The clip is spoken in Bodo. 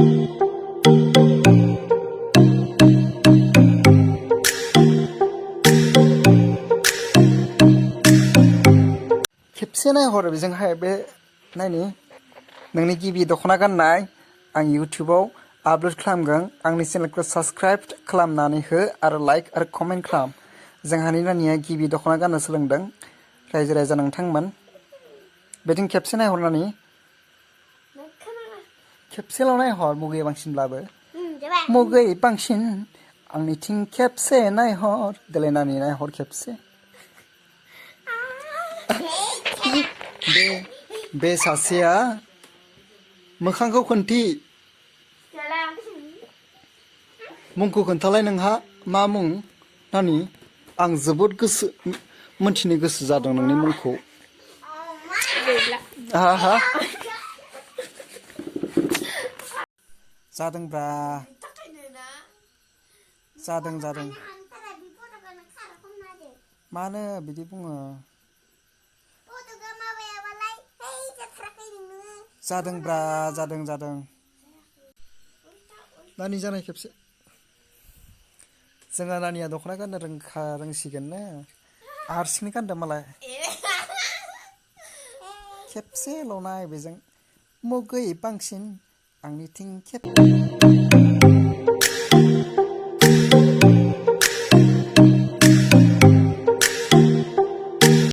खेबसे नायहर बेजोंहाय बे नायनि नोंनि गिबि दख'ना गाननाय आं इउटिउबाव आपल'ड खालामगोन आंनि चेनेलखौ साबस्क्राइब खालामनानै हो आरो लाइक आरो कमेन्ट खालाम जोंहानि नानिया गिबि दख'ना गाननो सोलोंदों रायजो राजा नोंथांमोन बेथिं खेबसे नायहरनानै खेबसेल' नायहर मुगैया बांसिनब्लाबो मुगैया बांसिन आंनिथिं खेबसे नायहर देलाय नानि नायहर खेबसे बे सासेया मोखांखौ खोन्थि मुंखौ खोन्थालाय नोंहा मा मुं नानि आं जोबोद गोसो मोनथिनो गोसो जादों नोंनि मुंखौ हा जादोंब्रा जादों मानो बिदि बुङो जादोंब्रा जादों नानि जानाय खेबसे जोंहा नानिया दख'ना गाननो रोंसिगोन ना हारसिंनो गानदों मालाय खेबसेल' नाय बेजों मुगै बांसिन आंनिथिं खेब